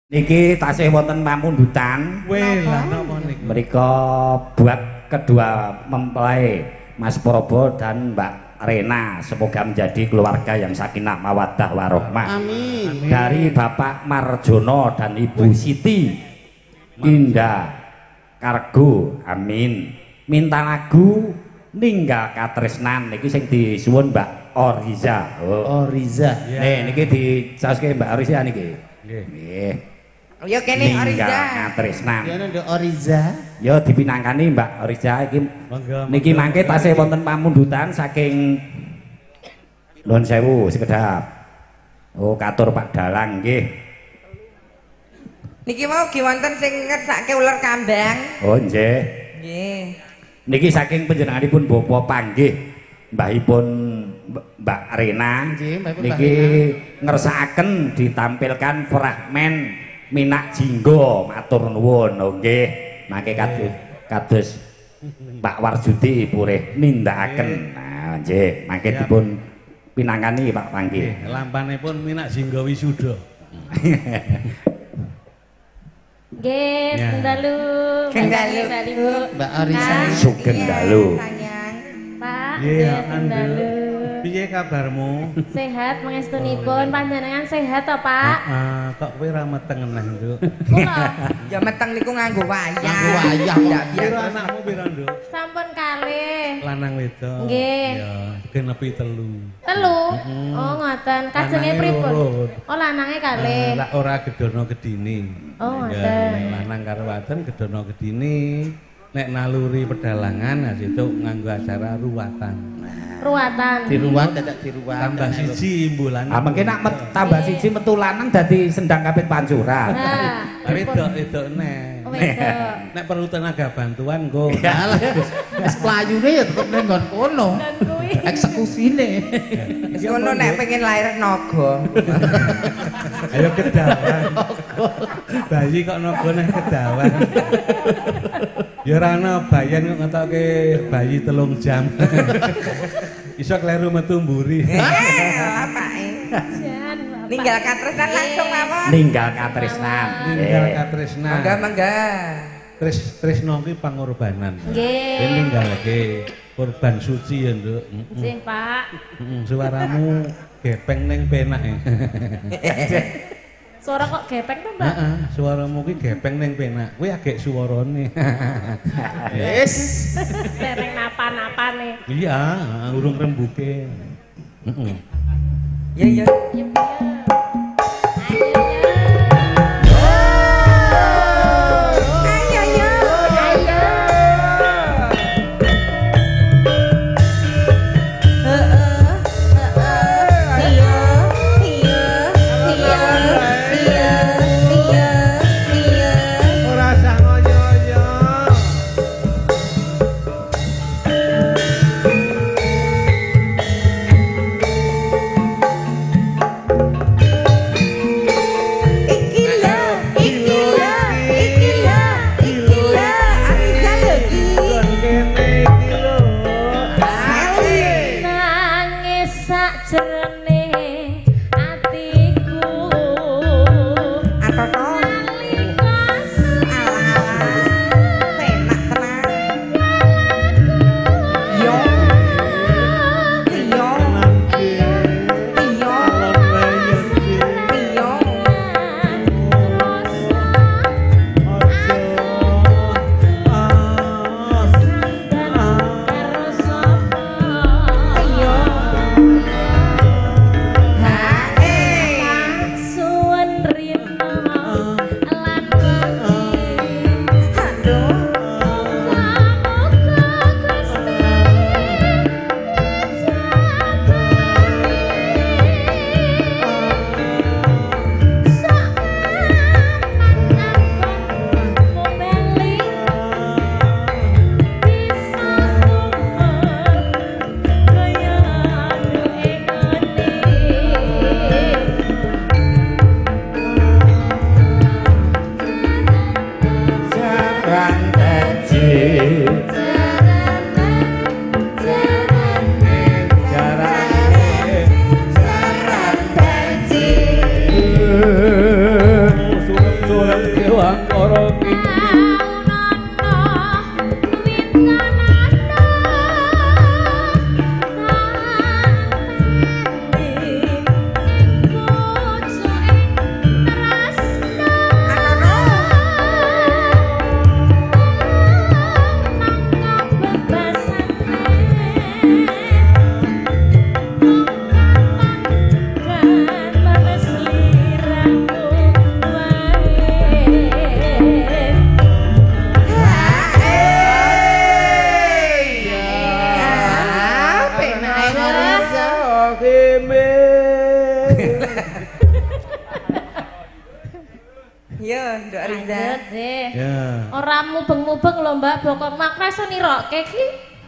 Niki tasih wonten pamundutan. Weh, lah napa niku? Mriko buat kedua mempelai Mas Probo dan Mbak Rena, semoga menjadi keluarga yang sakinah mawaddah warohmah. Amin. Dari Bapak Marjono dan Ibu Siti Indah Kargo. Amin. Minta lagu Ninggal Katresnan niki sing disuwun Mbak Oriza. Oh. Oriza. Nih niki dicaoske Mbak Oriza niki. Nggih. Nggih. Yo kene Oriza. Ninggal Katresnan. Ya nduk Oriza. Ya dipinangkani Mbak Oriza iki. Niki mangke tasih wonten pamundutan saking nuwun sewu sekedhap. Oh katur Pak Dalang nggih. Niki mau ugi wonten sing ngersake uler kambang. Oh nggih. Nggih. Niki saking panjenenganipun Bapak Panggih mbahipun Mbak Rena. Niki ngersakaken ditampilkan fragmen Minak Jinggo, matur nuwun. Oh nggih, mangke kados Pak Warjudi purih nindakaken. Nah nggih, mangke dipun pinangkani Pak Panggih. Nggih, lampanipun Minak Jinggo wisuda. Nggih, sugeng dalu. Mbak Arisa. Sugeng dalu. Pak, nggih, sugeng dalu. Piye kabarmu? Sehat mengestunipun, panjenengan sehat to, Pak? Heeh, kok kowe ora meteng neh, Nduk? Kula. Ya meteng niku nganggo wayah. Nganggo wayah kok. Piro anakmu piro, Nduk? Sampun kalih. Lanang wedok. Nggih. Ya, genepi telu. Telu? Oh, ngoten. Kajenge pripun? Oh, lanange kalih. Lah ora gedono gedini. Oh, ngoten. Nek lanang karo wadon gedono gedini. Nek naluri pedalangan nah situ nganggo acara ruwatan. Ruwatan. Diruwat dadak diruwat. Tambah siji imbulan. Ah mengke nek tambah siji metu lanang dadi sendang kapit pancuran. Wedok-wedok neh. Wedok. Nek perlu tenaga bantuan engko. Alah wis playune ya tetep ning nggon kono. Eksekusine. Wis ngono nek pengen lahir naga. Ayo kedawan. Bayi kok naga neh kedawan. Ya ora ana bayan kok ngetoke bayi 3 jam. Iso kleru metu mburi. Bapake. Ninggal katresnan langsung mawon. Ninggal katresnan. Ninggal katresnan. Mangga mangga. Tresno kuwi pangorbanan. Nggih. Ninggalke korban suci ya, Nduk. Nggih, Pak. Suaramu gepeng ning penak. Suara kok gepeng to, Mbak? Heeh, suaramu kuwi gepeng ning penak. Kuwi agek suwarane. Wis. Dereng napa-napane. Iya, urung rembuke. Heeh. Ya ya. Ayo yo. Ayo. Heeh. Heeh. Iya. Iya. Iya. Iya. Iya. Ora sah ngoyo-ngoyo. Turang kewang ora Ora mubeng-mubeng lho Mbak, bokong makra iso nirokke ki.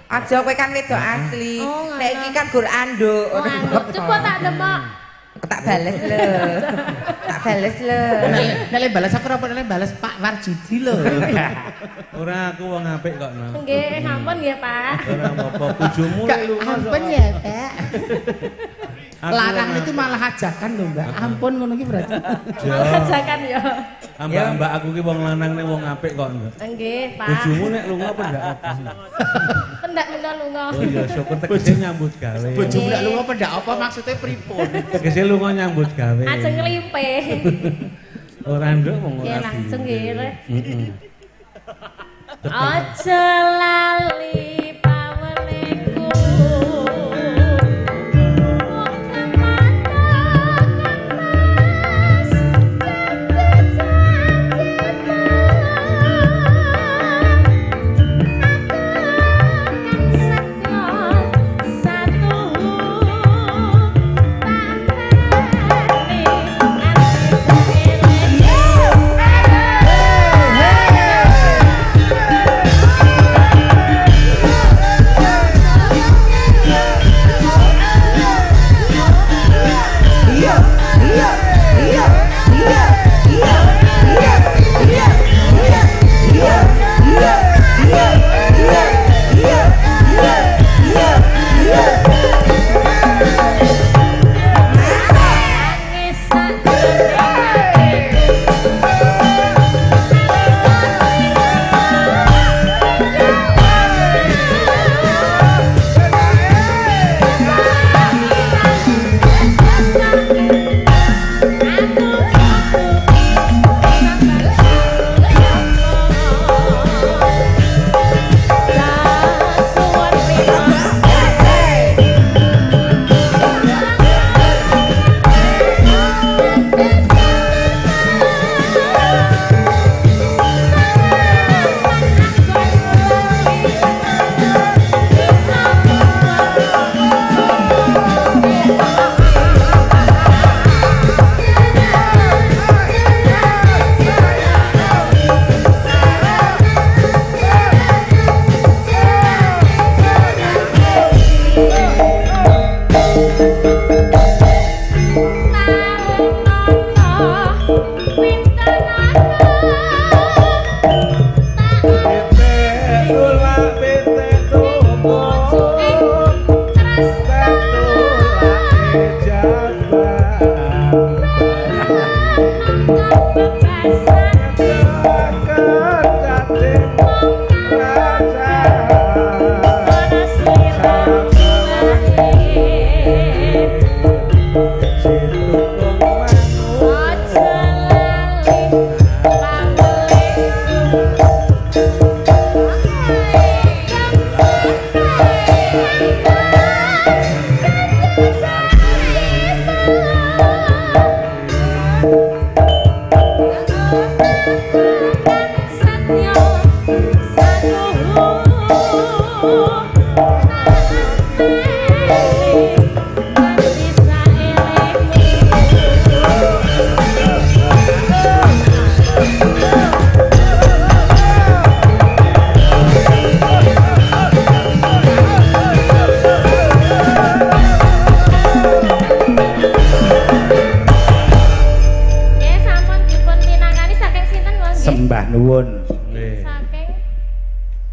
Aja kowe kan wedok asli. Nek iki kan gur anduk. Oh, coba tak demok. Tak bales lho. Tak bales lho. Nek bales aku ora nek bales Pak Warjudi lho. Ora aku wong apik kok. Nggih, ampun nggih, Pak. Ora apa-apa bojomu lunga. Ampun ya, Pak. Larang itu malah ajakan lho, Mbak. Ampun ngono iki berarti. Malah ajakan ya. Mbak aku ki wong lanang nek wong apik kok. Nggih, Pak. Bojomu nek lunga apa ndak apa? Pendak menawa lunga. Oh iya, syukur tegese nyambut gawe. Bojomu nek lunga pendak apa maksudnya pripun? Tegese lunga nyambut gawe. Ajeng nglimpe. Ora nduk wong ora. Nggih, langsung nggih. Heeh. Aja lali pawelingku.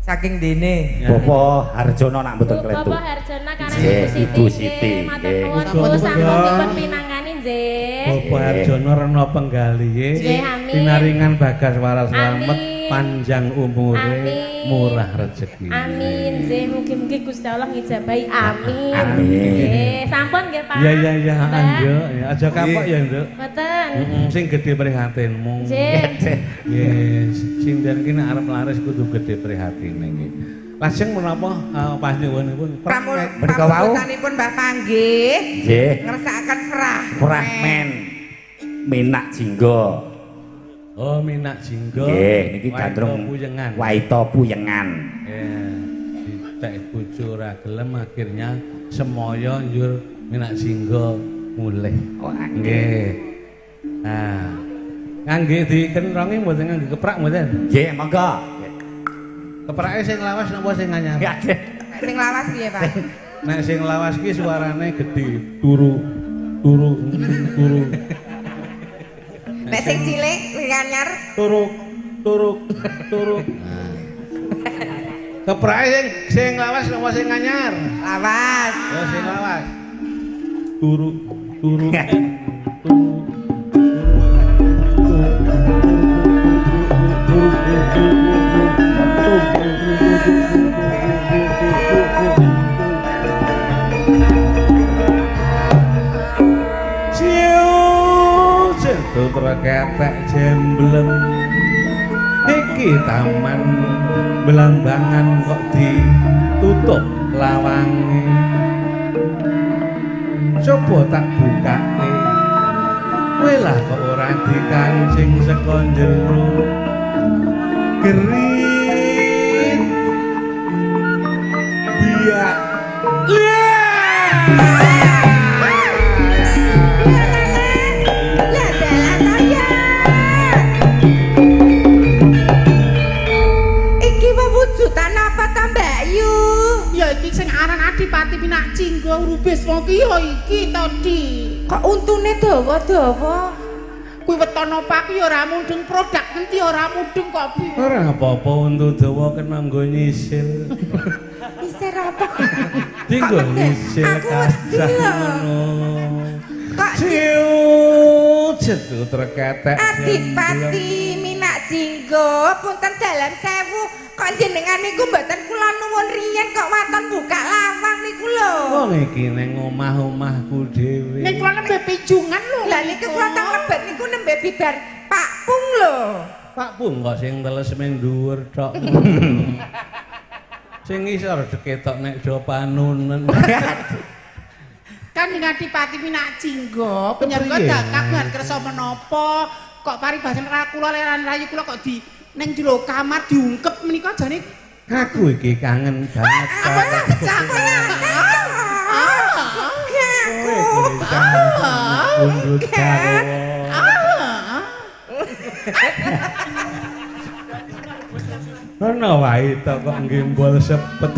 Saking dene Bapak Harjono nak mboten kletu. Bapak Harjono karo Ibu Siti. Matur nuwun sampun dipun pinangkani nggih. Bapak Harjono rena penggalihe, pinaringan bagas waras slamet, panjang umure, murah rezeki. Amin. Nggih, mugi-mugi Gusti Allah ngijabahi. Amin. Amin. Sampun nggih, Pak. Iya iya iya, Nduk. Aja kapok ya, Nduk. Mboten. Sing gedhe prihatinmu. Nggih. Nggih, sinden ki nek arep laris kudu gedhe prihatine nggih. Lajeng menapa panjenenganipun menika wau pamundutanipun Mbah Panggih. Nggih. Ngersakaken fragmen Minak Jingga. Oh, Minak Jingga. Nggih, niki gandrung Puyengan. Waita Puyengan. Nggih. Ditek bojo ora gelem akhirnya semoyo njur Minak Jingga mulih. Oh, nggih. Nah, ngangge dikenrongi mboten ngangge keprak mboten? Nggih, monggo. Keprake sing lawas napa sing anyar? Sing lawas piye, Pak? Nek sing lawas ki suarane gedhe, turu turu turu. Nek sing cilik sing anyar turu turu turu. Keprake sing lawas napa sing anyar? Lawas. Ya sing lawas. Turu turu turu. Tutra ketek jemblem iki taman belambangan kok ditutup lawange, coba tak bukake kowe lah kok ora dikancing saka jero gerit biak. Adipati Minak Jingga Urubiswa ki ya iki to, Di. Kok untune dawa-dawa? Kuwi weton apa ki ya ora mudeng produk ngendi ora mudeng kok piye. Ora apa-apa untu dawa kena nggo nyisil. Nyisil apa? Dinggo nyisil kasah ngono. Kok ciu treketek. Adipati Minak Jingga punten dalam sewu. Kok jenengan niku mboten kula nuwun riyen kok waton buka lawang niku lho. Wong iki ning omah-omahku dhewe. Ning kula nembe pijungan lho. Lah niku kula teng lebet niku nembe bibar Pak Pung lho. Pak Pung kok sing teles ming dhuwur tok. Sing ngisor diketok nek do panunen. Kan Adipati Minak Jingga penyerga kagungan kersa menapa kok paribasan kula leran rayi kula kok di neng jero kamar diungkep menika jane aku iki kangen banget. Ono wae to kok nggembol sepet.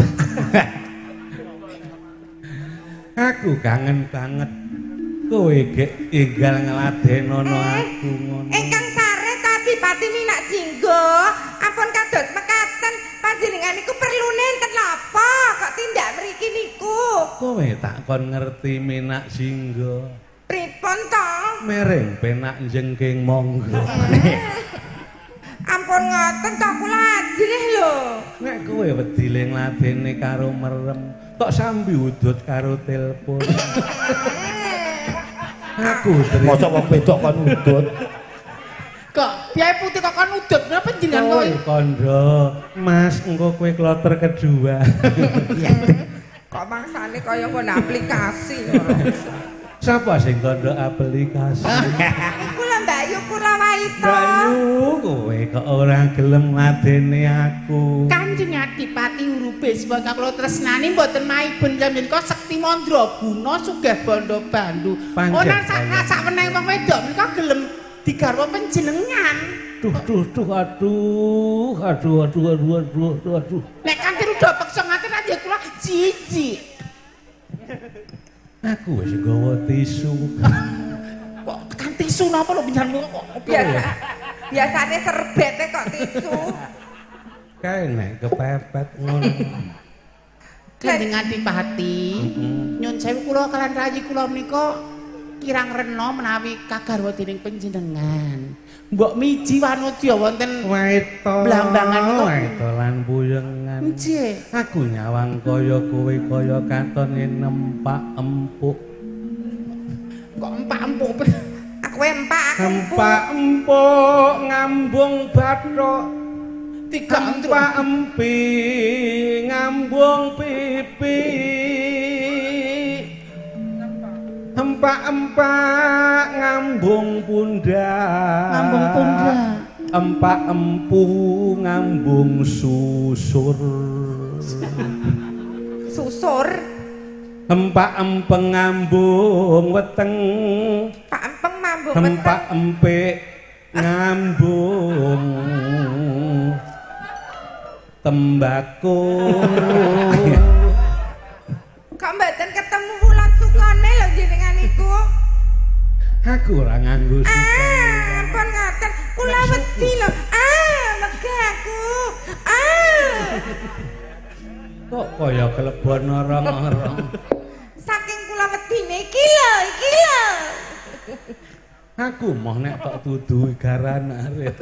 Aku kangen banget kowe gek enggal ngladenono aku ngono. Ingkang sare Adipati Minak Jingga, ampun kados mekaten panjenengan niku perlune enten napa kok tindak mriki niku? Kowe tak kon ngerti Minak Jingga. Pripun to? Mereng penak jengking monggo. Ampun ngoten to kula ajrih lho. Nek kowe wedi le ngladene karo merem, tok sambi udut karo telepon. Aku terima. Mosok wong wedok kon udut. Kok piye putih kok kon udut? Napa jenengan kowe? Kandha, Mas, engko kowe kloter kedua. Kok mangsane kaya nggon aplikasi ngono. Sapa sing kandha aplikasi? Iku lho Mbak Yu kula waita. Mbak Yu, kowe kok ora gelem ngladeni aku. Kanjeng Adipati Urubiswa kawula tresnani mboten maibun menika sekti mandraguna sugih bandha bandu. Ora sak weneh wong wedok menika gelem digarwa panjenengan. Duh duh duh aduh aduh aduh aduh aduh aduh aduh. Nek kanthi rudha peksa ngaten ya kula jijik. Aku wis nggawa tisu. Kok kan tisu napa lho panjenengan kok biasa. Biasane serbete kok tisu. Kae nek kepepet ngono. Kanjeng Adipati, nyun sewu kula kalian rayi kula menika Kirang rena menawi kagarwa dening panjenengan. Mbok miji wanodya wonten waita Blambangan menika. Waita lan puyengan. Nggih. Aku nyawang kaya kowe kaya katone nempak empuk. Kok empak-empuk? Aku empak, aku empuk. Empak empuk ngambung bathuk. Tiga empak empi ngambung pipi. Empak-empak ngambung pundak. Ngambung pundak. Empak empu ngambung susur. Susur. Empak empeng ngambung weteng. Pak empeng mambung weteng. Empak empik ngambung tembako. Kok mboten ketemu wulan sukane lho jenengan niku? Aku ora nganggo sukane. Ah, ampun ngoten. Kula wedi lho. Ah, wegah aku. Ah. Kok kaya kelebon orong-orong. Saking kula wedine iki lho, iki lho. Aku moh nek tok tuduhi garan arit.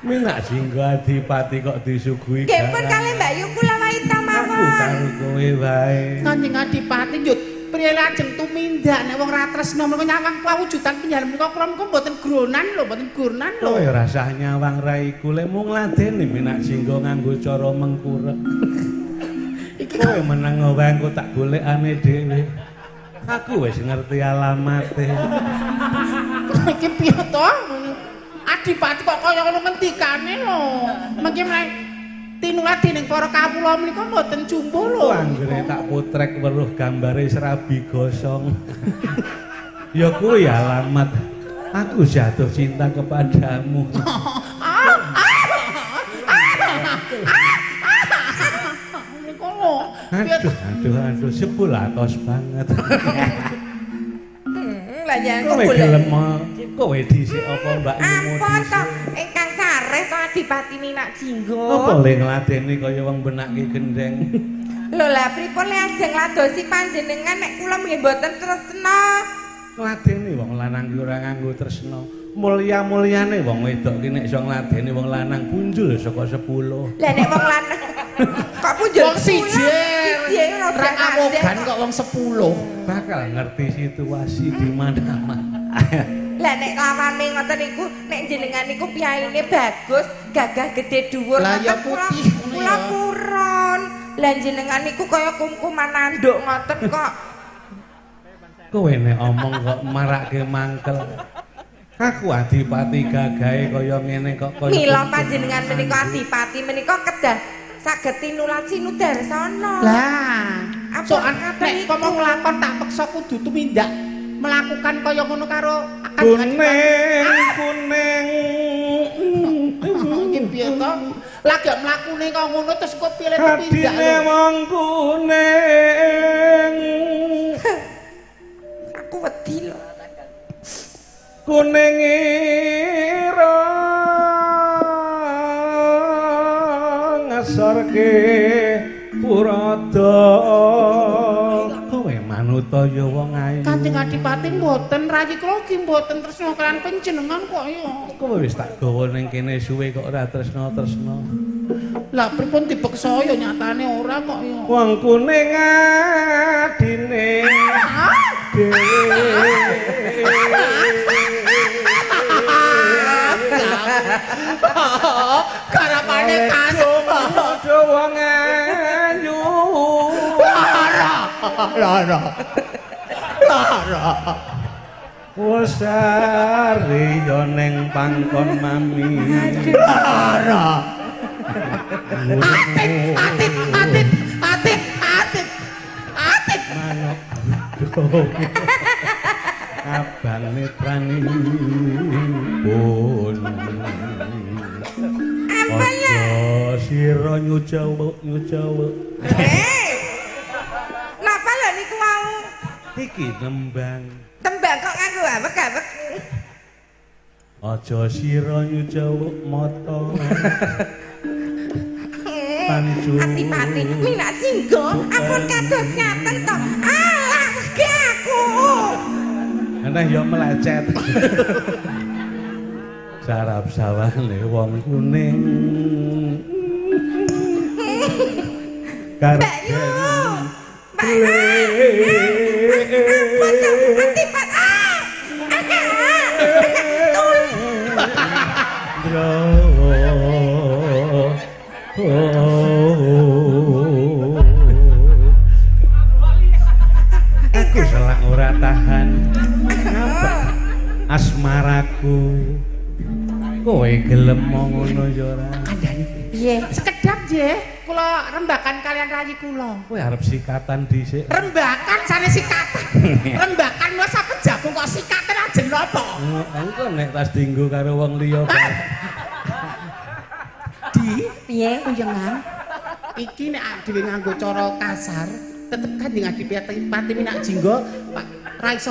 Minak Jinggo adipati kok disuguhi. Nggih pun kalih Mbak Yu kula waita mawon. Aku karo kowe wae. Kanjeng Adipati njut priye lajeng tumindak nek wong ra tresna menika nyawang pawujudan panjenengan menika kula menika mboten gronan lho, mboten gurnan lho. Kowe ora sah nyawang raiku lek mung ngladeni Minak Jinggo nganggo cara mengkurek. Iki kowe meneng wae engko tak golekane dhewe. Aku wis ngerti alamate. Iki piye to? Adipati kok kaya ngono ngendikane lho. Mengki menawi tinulat dening para kawula menika mboten jumbuh lho. Anggere tak potrek weruh gambare serabi gosong. Ya kuwi alamat. Aku jatuh cinta kepadamu. Aduh, aduh, aduh, sepul atos banget. Lah yen kowe gelem kowe dhisik apa Mbak Yumu dhisik? Apa to ingkang sareh to Adipati Minak Jinggo? Apa le ngladeni kaya wong benake gendeng? Lho lah pripun le ajeng ladosi panjenengan nek kula nggih mboten tresna? Ngladeni wong lanang ki ora nganggo tresna. Mulya-mulyane wong wedok ki nek iso ngladeni wong lanang punjul saka 10. Lah nek wong lanang kok punjul wong siji ra awogan kok wong 10 bakal ngerti situasi di mana-mana. Lah nek lawane ngoten niku nek jenengan niku piyaine bagus, gagah gede dhuwur ngoten putih kula purun. Lah jenengan niku kaya kungkuman anduk ngoten kok. Kowe nek omong kok marake mangkel. Aku adipati gagahe kaya ngene kok kaya. Mila panjenengan menika adipati menika kedah saged tinulat sinudarsana. Lah, sokan nek pomo nglakon tak peksa kudu tumindak melakukan kaya ngono karo kuning kuning. Iki piye to? Lagi mlakune kok ngono terus kok piye tumindak. Adine wong kuning. Aku wedi lho. Kuning ira ngesorke purada. Kowe manuta ya wong ayu. Kanjeng Adipati mboten rayi kula ki mboten tresna kalian panjenengan kok ya. Kowe wis tak gawa ning kene suwe kok ora tresna-tresna. Lah pripun dipeksa ya nyatane ora kok ya. Wong kuning adine dhewe. Karapane kasih padha wong ayu. Lara lara lara. Wosari yo ning pangkon mami. Lara. Atit atit atit atit atit atit. Manuk abang netranipun. Aja sira nyucawuk nyucawuk. Napa lho niku wau? Iki nembang. Tembang kok nganggo awek-awek. Aja sira nyucawuk mata. Pancu. Adipati Minak Jinggo, ampun kados ngaten to. Alah wegah aku. Eneh ya melecet. Sarap sawane wong kuning. Mbak Yu. Mbak Aku selak ora tahan ngapa asmaraku kowe gelem ngono ya ora kandhane piye sekedap nggih kula rembakan kalian rayi kula kowe arep sikatan dhisik rembakan sane sikatan rembakan wis apa jagung kok sikatan ajeng napa engko nek tas dinggo karo wong liya di piye kuyengan iki nek dhewe nganggo cara kasar tetep Kanjeng Adipati Minak Jingga Pak ra iso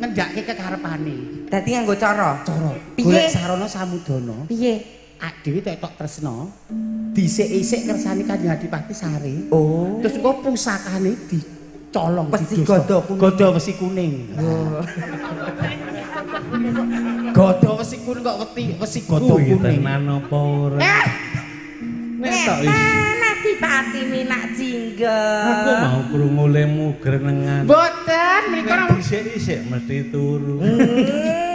ngendhake kekarepane. Dadi nganggo cara. Cara. Golek sarana samudana. Piye? Dhewe tok tresna dhisik-isik kersane Kanjeng Adipati sare. Oh. Terus engko pusakane dicolong wesi gada kuning. Gada wesi kuning. Oh. Gada wesi kuning kok wesi gada kuning. Tenan apa ora? Nek tok Adipati Minak Jingga. Aku mau krungu lemu grenengan. Mboten, menika dhisik-isik mesti turu.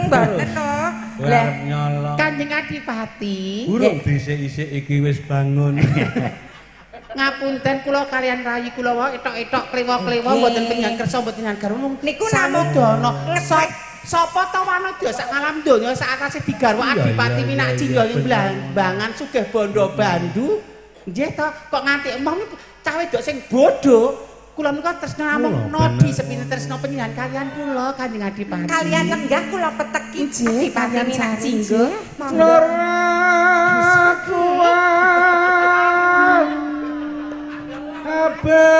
Mboten to. Lah nyolong. Kanjeng Adipati. Urung dhisik-isik iki wis bangun. Ngapunten kula kalian rayi kula wae etok-etok klewa-klewa mboten pengen kersa mboten garwa. Niku namung dono. Sapa ta wanadya sak alam donya sak atase digarwa Adipati Minak Jingga ing Blambangan sugih bondo bandu. Nggih to, kok nganti emoh niku cah wedok sing bodho. Kula menika tresna namung nodi sepine tresna panjenengan kalian kula Kanjeng Adipati. Kalian lenggah kula peteki Adipati Minak Jingga. Monggo. Kuat aban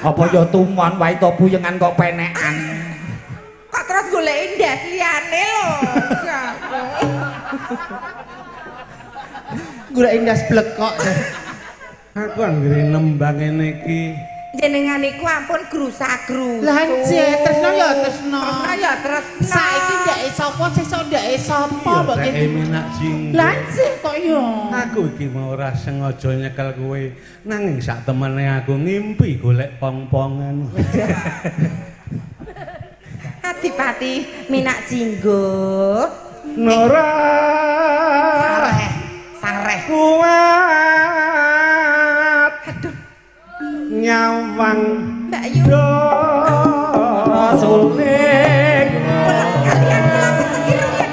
Apa ya tumon wae to puyengan kok penekan. Kok terus goleki ndas liyane lho. Goleki ndas blekok. Aku anggere nembang ngene iki. Jenengan iku ampun grusa-grusu. Lah nggih, tresna ya tresna. Tresna ya tresna. Saiki ndeke sapa sesuk ndeke sapa mbok kene Minak Jingga. Lah nggih kok ya. Aku iki mau ora sengaja nyekel kowe, nanging sak temene aku ngimpi golek pong-pongan. Adipati Minak Jingga. Nora sareh, sareh. Kuat. Aduh. Nyawang Mbak Yu Rasuling kalian kula peteki rumiyin.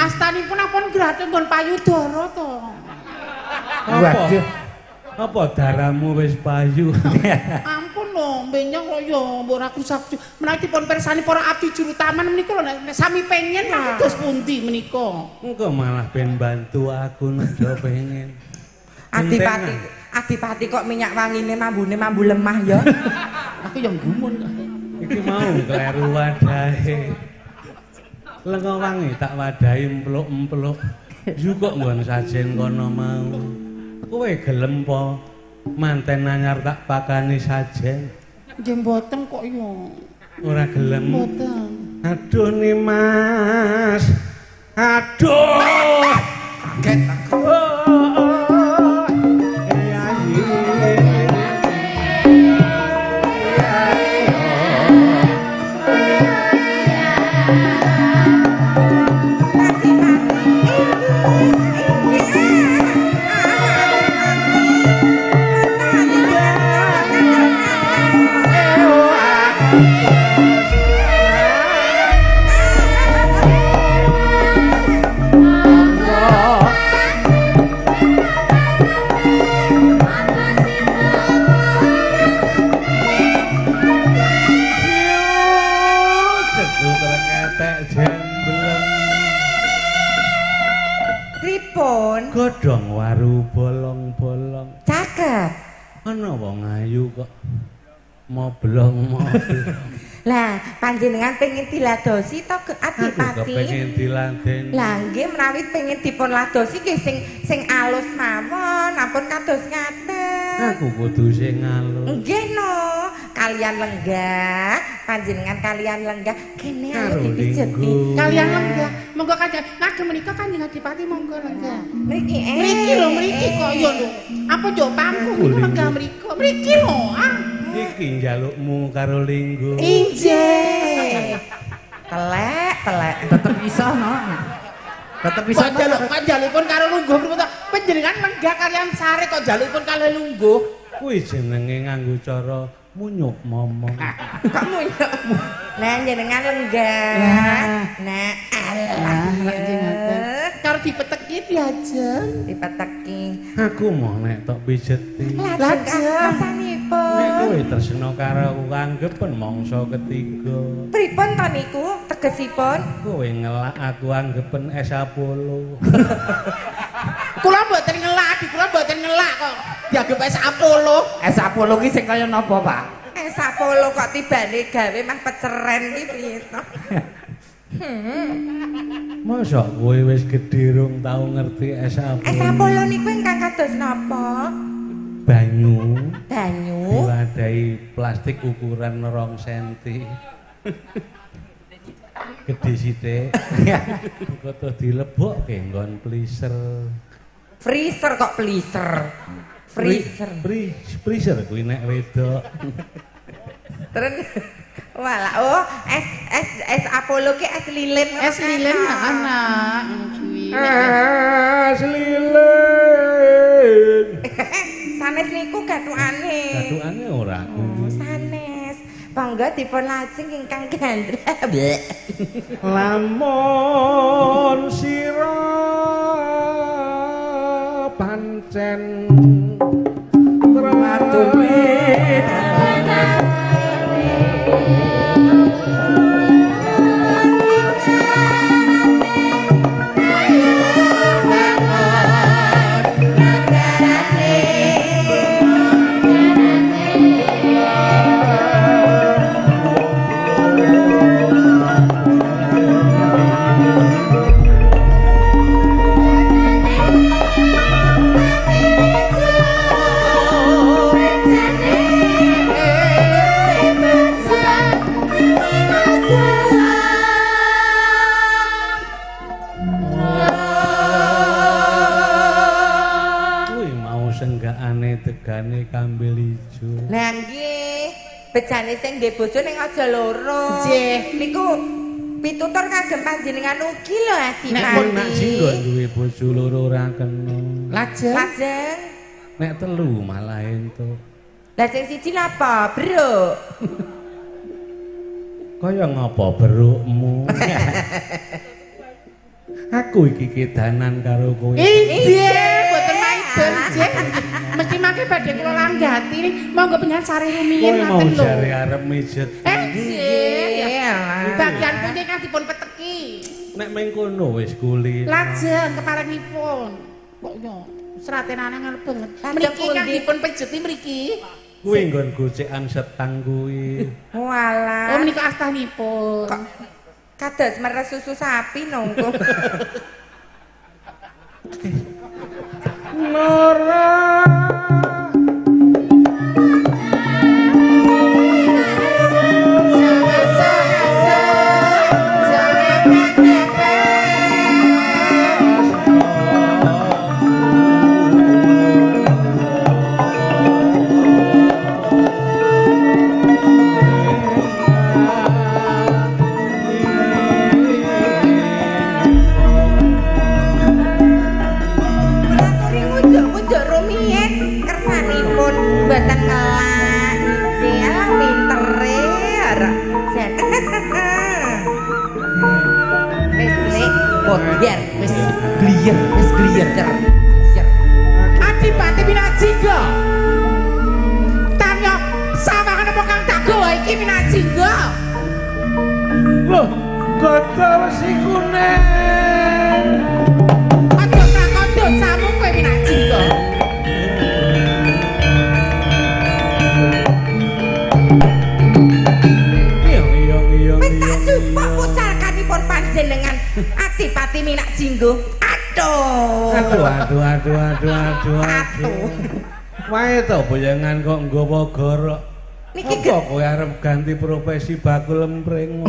Astanipun ampun gratis nggon payudara to. Waduh. Apa daramu wis payu? Ampun lho lho, benyong kok ya mbok ora krusak. Menawi dipun pirsani para abdi juru taman menika lho nek sami pengen kados pundi menika. Engko malah ben bantu aku nek do pengen. Adipati, Adipati kok minyak wangine mambune mambu lemah ya. Aku yang gumun. Iki mau kleru wadahe. Lenga wangi tak wadahi empluk-empluk. Yu kok nggon sajen kono mau. Kowe gelem po manten anyar tak pakani sajen? Nggih mboten kok ya. Ora gelem. Mboten. Aduh Nimas. Aduh. Kaget aku. Godhong waru bolong-bolong. Cakep. Ana wong ayu kok moblong-moblong. Lah, panjenengan pengin diladosi to Adipati? Aku kepengin diladeni. Lah nggih menawi pengin dipun ladosi nggih sing alus mawon, ampun kados ngaten. Aku kudu sing alus. Nggih no, kalian lenggah, panjenengan kalian lenggah kene ayo dipijeti. Kalian lenggah. Monggo kanjeng ngagem menika Kanjeng Adipati monggo lenggah. Mriki mriki lho mriki kok ya lho. Apa njuk pangku niku lenggah mriko. Mriki lho. Ah. Iki njalukmu karo linggo. Injih. Telek, telek. Tetep iso no. Tetep iso. Kok njaluk njalukipun karo lungguh pripun to? Panjenengan lenggah kalian sare kok njalukipun karo lungguh. Kuwi jenenge nganggo cara munyuk momong. Kok munyuk? Nah jenengan lenggah. Nah, alah ngoten. Karo dipeteki diajeng. Dipeteki. Aku mau nek tok pijeti. Lajeng rasanipun. Nek kowe tresna karo aku anggepen mangsa ketiga. Pripun to niku tegesipun? Kowe ngelak aku anggepen es Apollo. Kula mboten ngelak, adik kula mboten ngelak kok. Dianggep es Apollo. Es Apollo ki sing kaya napa, Pak? Es Apollo kok tibane gawe mah peceren ki piye to? Masa kowe wis gedhe rung tau ngerti es Apollo? Es Apollo niku ingkang kados napa? Banyu. Banyu. Diwadahi plastik ukuran 2 cm. Gedhe sithik. Engko to dilebokke nggon freezer. Freezer kok pleaser. Freezer. Freezer kuwi nek wedok. Terus walah oh es Apollo ki es lilin. Es lilin anak kuwi. Es lilin. Sanes niku gathukane. Gathukane ora kuwi. Oh, sanes. Monggo dipun lajeng ingkang gandra. Lamun sira pancen watune tegane kambil ijo. Lah nggih, bejane sing ndek bojo ning aja loro. Nggih. Niku pitutur kagem panjenengan ugi lho Adipati. Nek pun nak jinggo duwe bojo loro ora kena. Lajeng. Lajeng. Nek telu malah entuk. Lah sing siji napa, Bro? Kaya ngapa berukmu? Aku iki kedanan karo kowe. Injih, mboten maiben, nggih. Mesti mangke Mangke badhe kula langgati monggo panjenengan sare rumiyin ngoten lho. Kowe mau jare arep mijet. Nggih. Bagian pundi kang dipun peteki? Nek meng kono wis kuli. Lajeng keparengipun. Kok yo sratenane ngono banget. Mriki kang dipun pejeti mriki. Kuwi nggon gocekan setang kuwi. Walah. Oh menika astanipun. Kok kados meres susu sapi nongko. Nora. Biar wis gliyer, wis gliyer. Adipati Minajingga. Tanya sawangan apa kang tak gawa iki Minajingga? Loh, gada wesi kuning. Aja takon dosamu kowe Minajingga. Iya. Wis tak jupuk pucakanipun panjenengan Adipati Minajingga. Aduh. Aduh. Wae to boyangan kok nggawa gorok. Niki apa kowe arep ganti profesi bakul empring.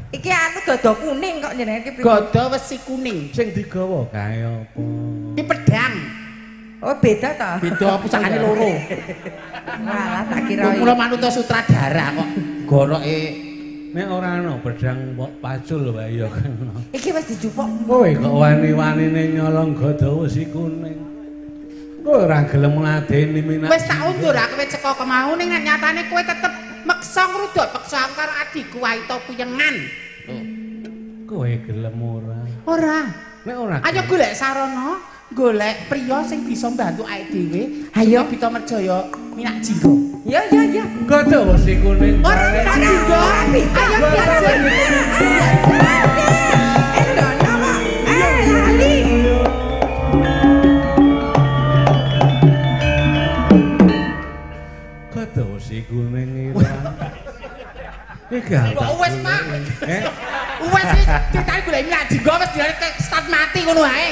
Iki anu gada kuning kok jenenge iki. Gada wesi kuning. Sing digawa kae apa? Iki pedang. Oh beda ta? Beda pusakane loro. Walah tak kira. Mula manut sutradara kok goroke nek ora ana pedang mbok pacul wae ya kena. Iki wis dijupuk. Kowe kok wani-wanine nyolong gada wesi kuning. Kowe ora gelem ngladeni Minak. Wis tak undur aku wis ceka kemau ning nyatane kowe tetep meksa ngruduk peksa aku karo adikku Waita Puyengan. Kowe gelem ora? Ora. Nek ora. Ayo golek sarana, golek priya sing bisa mbantu awake dhewe. Ayo Bita Merjaya Minajingga. Ya ya ya. Gada wesi kuning. Ora Minajingga. Ayo diajeng. Endono kok. Lali. Gada wesi kuning ira. Iki kok wis, Pak. Wis iki critane golek Minajingga wis direk start mati ngono ae.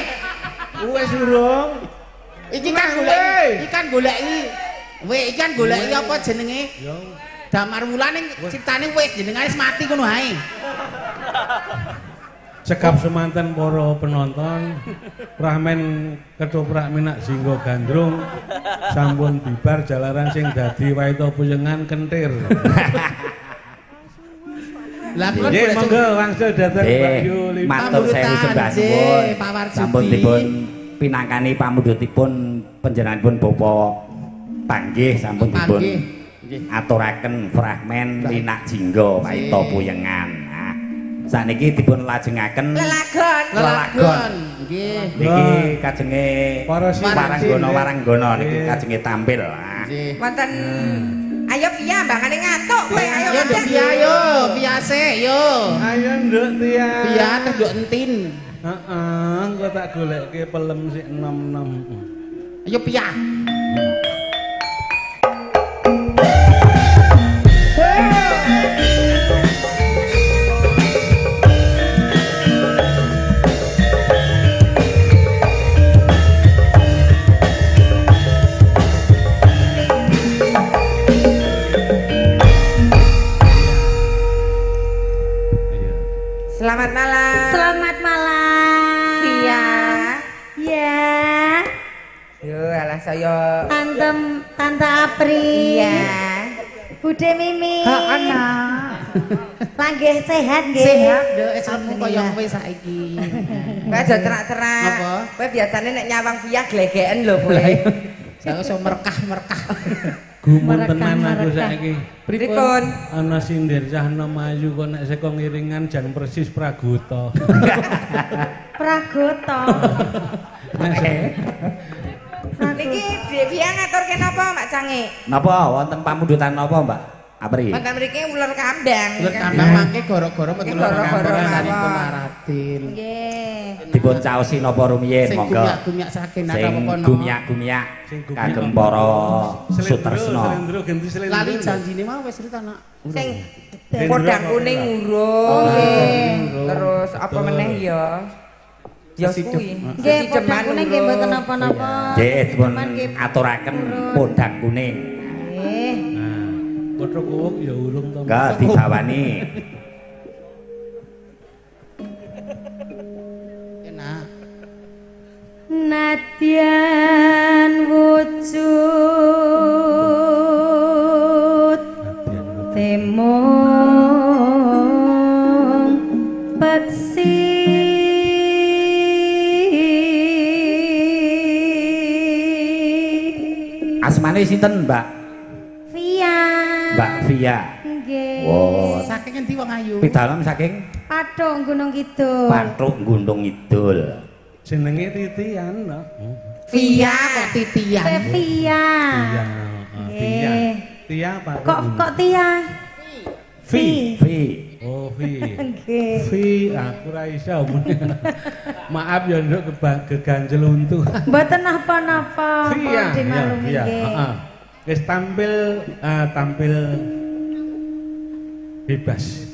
Wis urung. Iki kan golek, iki kan goleki. Weh, iki kan goleki apa jenenge? Damar Wulan ning critane wis jenengane wis mati ngono ae. Cekap semanten para penonton, Ramen ketoprak Minajingga Gandrung sampun bibar jalaran sing dadi Waita Puyengan kentir. Lah kula nggih monggo wangsul dhateng Mbak Yuli. Matur sewu sembah nuwun. Sampun dipun pinangkani pamundhutipun panjenenganipun Bapak Panggih sampun dipun aturaken fragmen Minajingga Waita Puyengan. Nah, sakniki dipun lajengaken lelagon. Lelagon. Nggih. Niki kajenge waranggana-waranggana niki kajenge tampil. Nggih. Wonten ayo Via mbangane ngantuk kowe ayo Yo Nduk Via yo, Via sik yo. Ayo Nduk Tia. Via teh Nduk Entin. Heeh, engko tak golekke pelem sik enom-enom. Ayo Via. Selamat malam. Selamat malam. Via. Ya. Yo alah saya Tante Apri. Iya. Bude Mimi. Heeh, nak. Langgih sehat nggih. Sehat, Nduk. Esmu kaya kowe saiki. Kowe aja cerak-cerak. Apa? Kowe biasane nek nyawang Via glegeken lho kowe. Saya iso merkah-merkah. Gumun tenan aku saiki. Pripun? Ana sinder cah enom ayu kok nek saka ngiringan jan persis Pragota. Pragota. Niki Devia ngaturke napa Mak Cange? Napa wonten pamundutan napa Mbak Apri? Wonten mriki uler kambang. Uler kambang mangke gara-gara metu uler kambang sanika Raden. Nggih. Dipun caosi napa rumiyin monggo. Sing gumyak-gumyak saking napa kono. Sing gumyak-gumyak kagem para sutresna. Lali janjine mau wis cerita nak. Sing podang kuning urung. Terus apa meneh ya? Ya kuwi. Nggih, podang kuning nggih mboten napa-napa. Nggih, dipun aturaken podang kuning. Nggih. Nah, kodhok kuwuk ya urung to. Enggak dibawani. Enak. Nadyan wujud temung peksi Asmane sinten, Mbak? Via. Mbak Via. Nggih. Oh, saking endi wong ayu? Pidalem saking Pathuk Gunung Kidul. Pathuk Gunung Kidul. Jenenge Titian no. Via kok Titian? Via. Via. Tia. Tia Pathuk. Kok Tia? Vi. Vi. Oh, Vi. Nggih. Vi, aku ra iso. Maaf ya nduk keganjel untu. Mboten napa-napa. Dimaklumi nggih. Heeh. Wis tampil tampil bebas.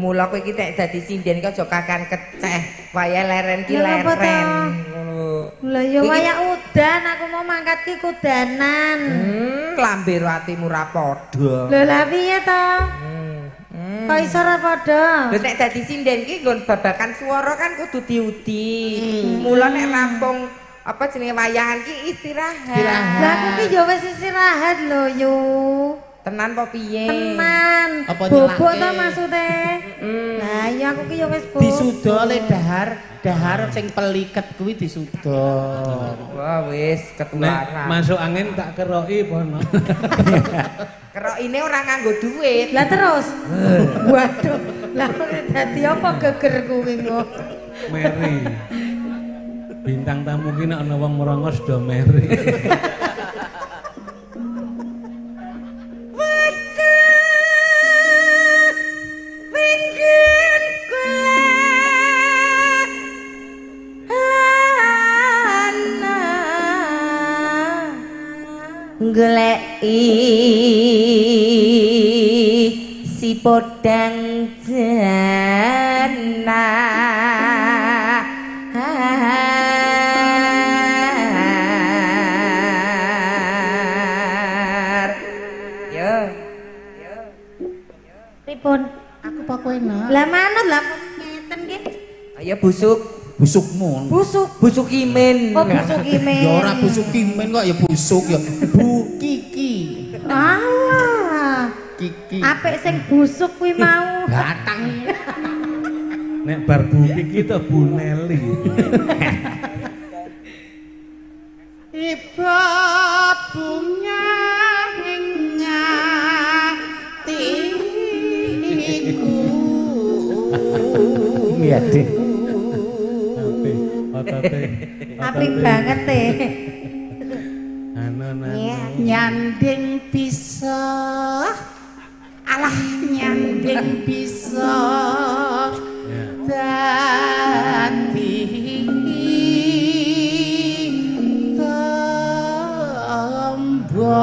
Mula kowe iki nek dadi sinden ki aja kakan keceh, wayah leren ki leren. Ngono. Lah ya wayah udan aku mau mangkat ki kudanan. Lambe ro atimu ra padha. Lho lah piye to? Kok iso ra padha? Lho nek dadi sinden ki nggon babakan swara kan kudu diudi. Mula nek rampung apa jenenge wayahan ki istirahat. Lah aku ki ya wis istirahat lho yu. Tenan apa piye? Tenan. Bobok ta maksude? Lah iya aku ki ya wis bobok. Disuda le dahar, dahar sing peliket kuwi disuda. Wah wis ketularan. Masuk angin tak keroki pono. Kerokine ora nganggo duit. Lah terus. Waduh, lah dadi apa geger kuwi engko. Meri. Bintang tamu ki nek ana wong merongos do meri. Goleki si podang jana. Yo. Pripun? Aku apa kowe nak? Lah manut lah ngeten nggih. Ayo busuk. Busukmu. Busuk. Busuk imen. Oh, busuk imen. Ya ora busuk imen kok ya busuk ya. Bu Kiki. Alah. Kiki. Apik sing busuk kuwi mau. Batang. Nek bar Bu Kiki to Bu Neli. Ibat bunga ing atiku. Iya, Dik. Apik banget e. Nyanding bisa. Alah nyanding bisa. Dadi tombo.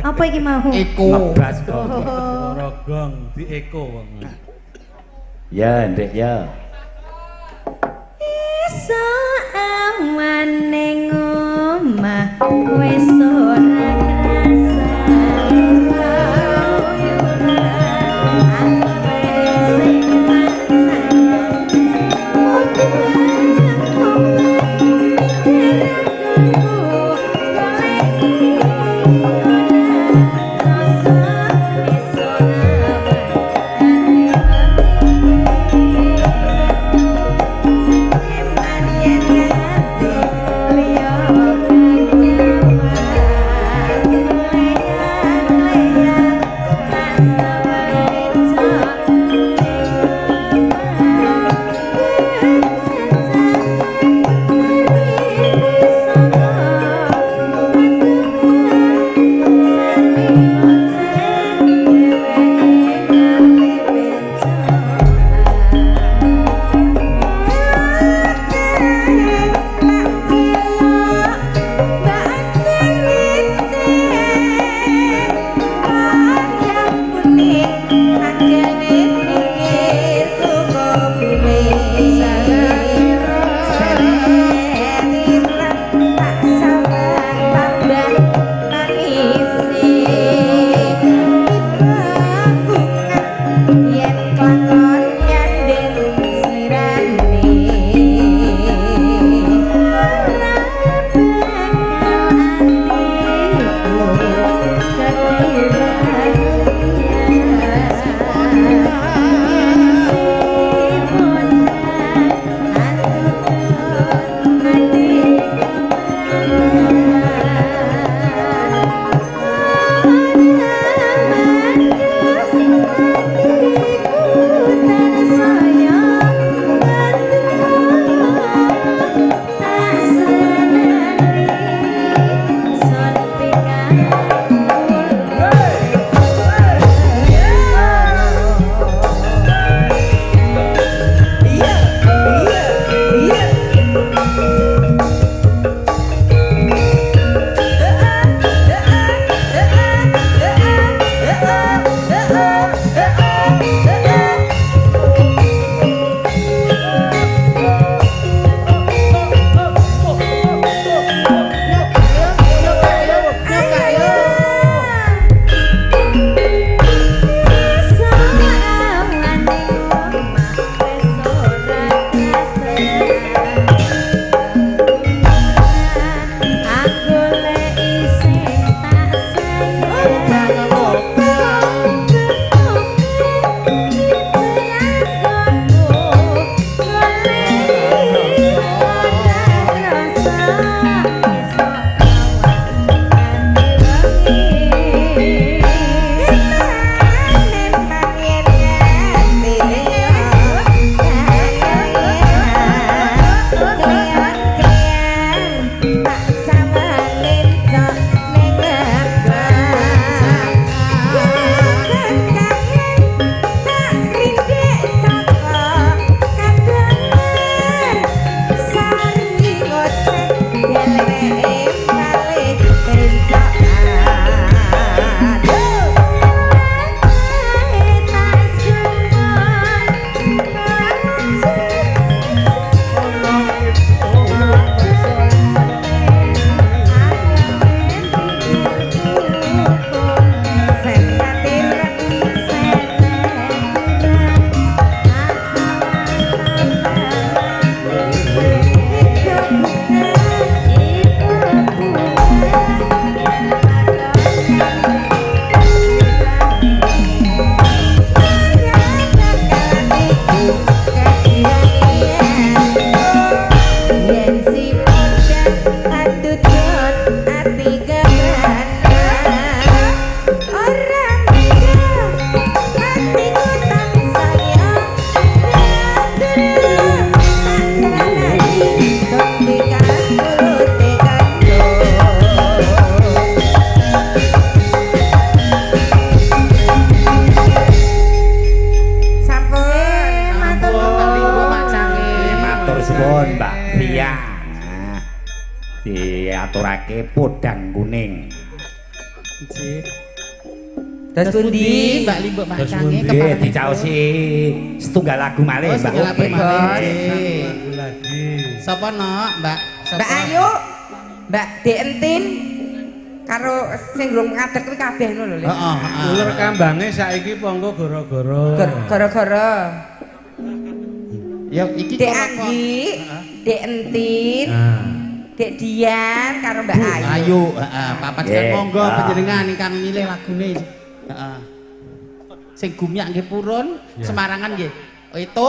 Apa iki mau? Eko. Ngebas kok. Swara gong di eko wong. Ya, Ndek ya. Iso awan ning omah wis ora krasa. Diaturake podang kuning. Nggih. Terus pundi Mbak Limbuk Macange nggih dicaosi setunggal lagu malih Mbak. Setunggal lagu malih. Sapa nok Mbak? Mbak Ayu, Mbak Dek Entin karo sing durung ngadeg kuwi kabeh ngono lho. Heeh, heeh. Uler kambange saiki ponggo gara-gara. Gara-gara. Ya iki Dek Anggi, Dek Entin, Dek Dian karo Mbak Ayu. Ayu, heeh, papat kan monggo panjenengan ingkang milih lagune. Heeh. Sing gumyak nggih purun, Semarangan nggih. Itu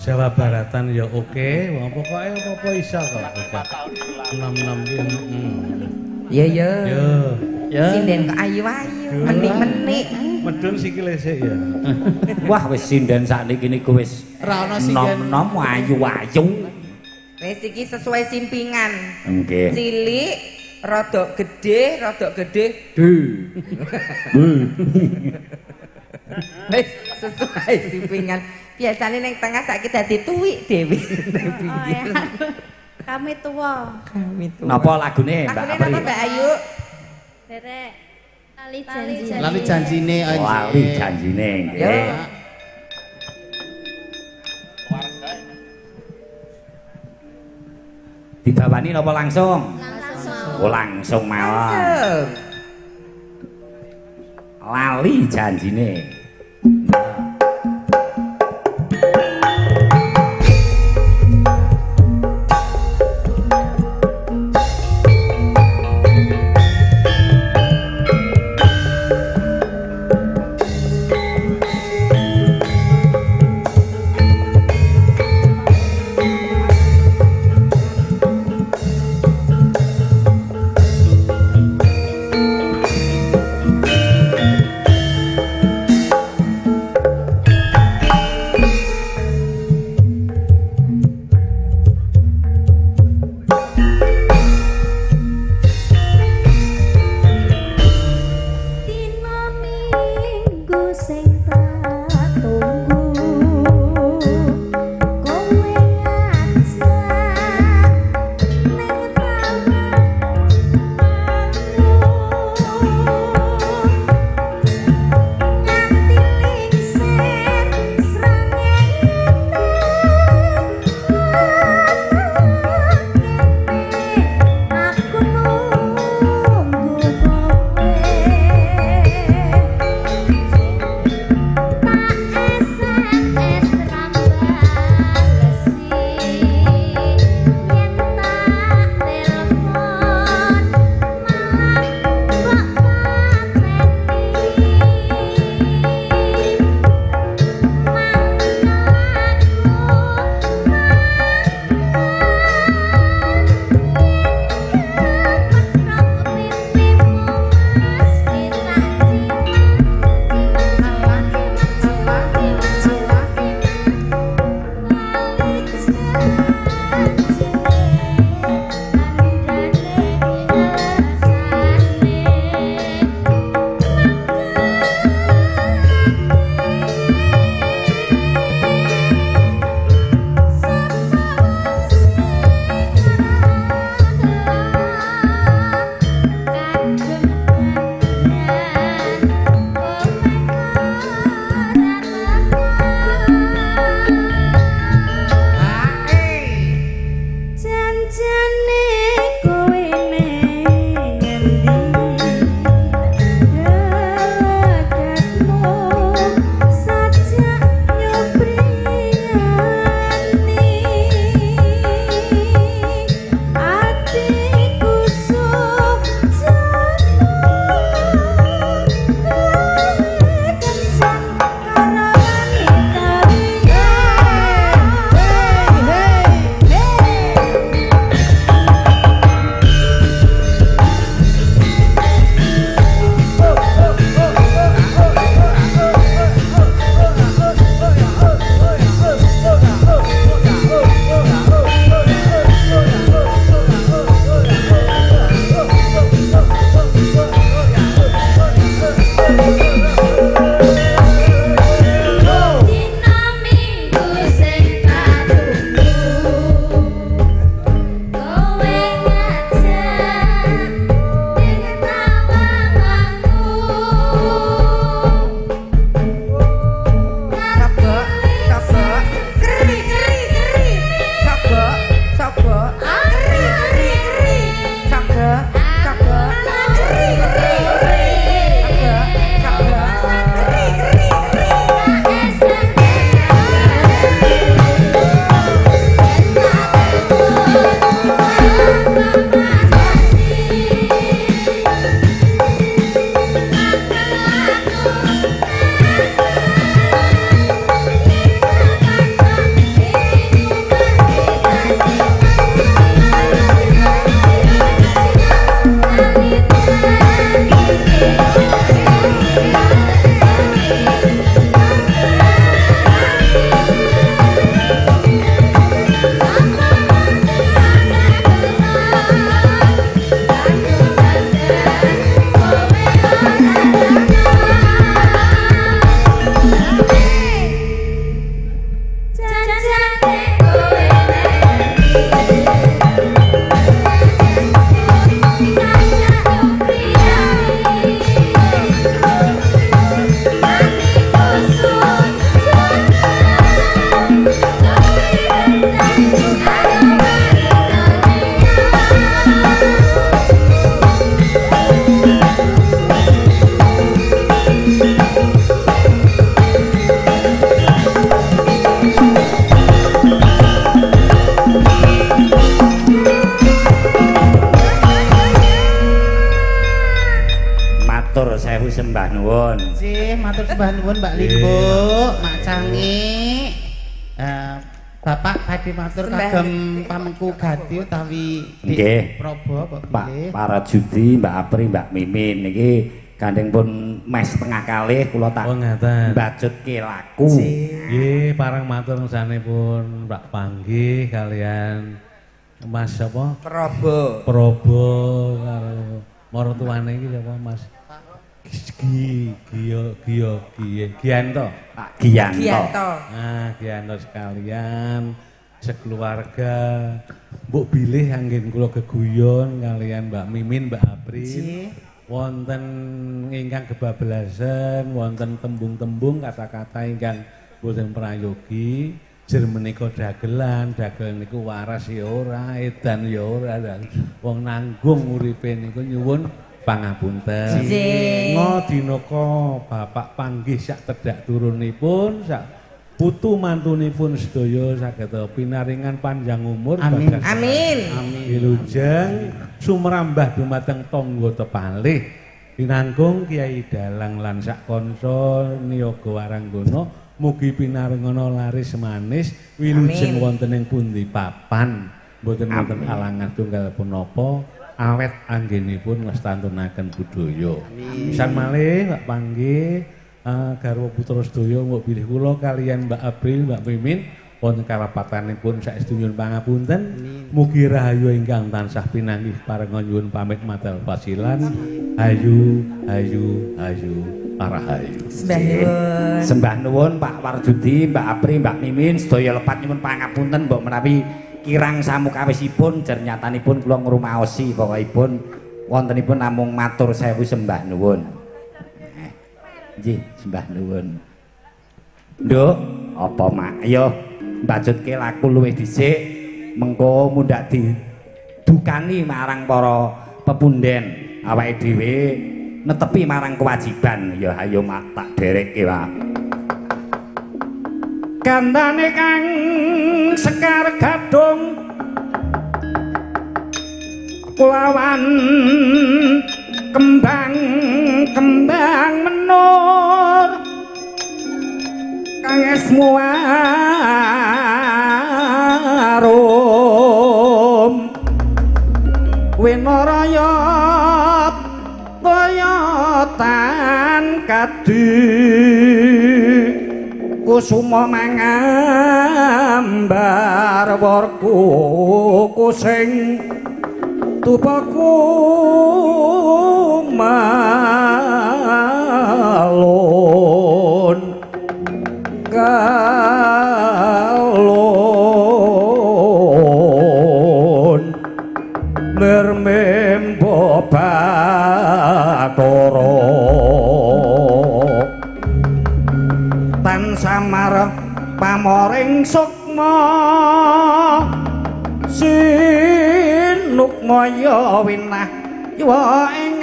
Jawa Baratan ya oke, wong pokoke apa-apa iso kok. 66 kuwi. Ya ya. Ya. Sinden kok ayu-ayu, menik-menik. Medun sikile sik ya. Wah wis sinden sakniki niku wis ora ana sinden nom-nom ayu-ayu. Wis iki sesuai simpingan. Nggih. Cilik, rodok gede, rodok gede. Wis sesuai simpingan. Biasane ning tengah saiki dadi tuwik dhewe. Oh, ya. Kami tua. Kami tua. Napa lagune Mbak Lagune Apri? napa Mbak Ayu? Derek. Lali janji. Lali janjine. Lali janjine nggih. Dibawani napa langsung? Langsung. Oh, langsung mawon. Lali janjine. sembah nuwun. Nggih, matur sembah nuwun Mbak Limbuk, Mak Cangi. Bapak badhe matur kagem pamengku gati utawi nggih Probo Pak Pak Parajudi, Mbak Apri, Mbak Mimin niki gandeng pun mes setengah kalih kula tak mbajutke laku. Nggih, parang matur sanipun Pak Panggih kalian Mas sapa? Probo. Probo karo maratuwane iki sapa Mas? Gi Gio Gio Gianto. Pak Gianto. Nah, Gianto sekalian sekeluarga mbok bilih anggen kula geguyon kalian Mbak Mimin, Mbak Apri. Wonten ingkang kebablasan, wonten tembung-tembung kata-kata ingkang boten prayogi. Jer menika dagelan, dagelan niku waras ya ora, edan ya ora. Wong nanggung uripe niku nyuwun pangapunten. Ngodinaka bapak panggih sak tedhak turunipun, sak putu mantunipun sedaya saged pinaringan panjang umur. Amin. Amin. Wilujeng sumrambah dumateng tangga tepalih pinangkung Kiai Dalang lan sak kanca niyaga waranggana mugi pinaringana laris manis wilujeng wonten ing pundi papan mboten wonten alangan tunggal punapa awet anggenipun nglestantunaken budaya. Pisan malih Pak Panggih garwa putra sedaya mbok bilih kula kalian Mbak April, Mbak Mimin wonten kalepatanipun saestu nyuwun pangapunten. Mugi rahayu ingkang tansah pinanggih parenga nyuwun pamit madal pasilan. Hayu hayu hayu parahayu. Sembah nuwun. Sembah nuwun Pak Warjudi, Mbak Apri, Mbak Mimin sedaya lepat nyuwun pangapunten mbok menawi kirang samukawisipun jer nyatanipun kula ngrumaosi pokokipun wontenipun namung matur sewu sembah nuwun. Nggih, sembah nuwun. Nduk, apa mak? Ayo mbajutke laku luwih dhisik mengko mundhak didukani marang para pepunden awake dhewe netepi marang kewajiban. Ya ayo mak tak derekke, Pak. Kandhane kang sekar gadhung kulawan kembang kembang menur kang esmu arum winaraya toyotan kadi kusuma mangambar warku kusing tupaku malun kalun lermembo bathara tan samar pamoring sukma sinukmaya winah yuwa ing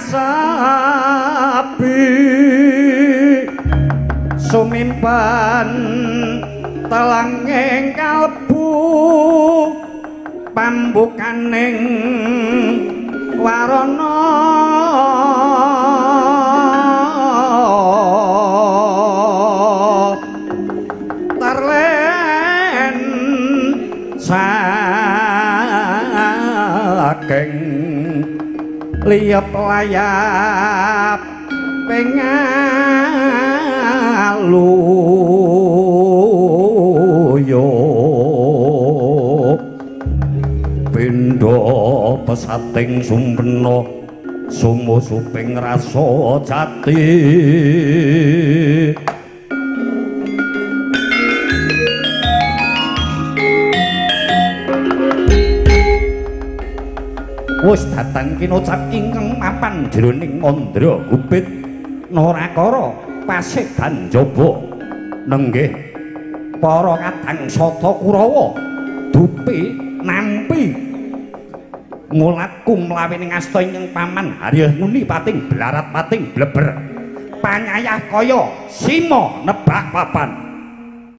asabi sumimpen telanging kalbu pambukaning warana tarlen saking liyep layap pengaluyo pindha pesating sumpena sumusuping rasa jati. Wis datang kinocap ingkang mapan jroning mandra gupit narakara paseban jaba nenggih para kadang sata Kurawa dupi nampi ngulat kumlawining asta ingkang paman Harya nguni pating blarat pating bleber panyayah kaya sima nebak papan.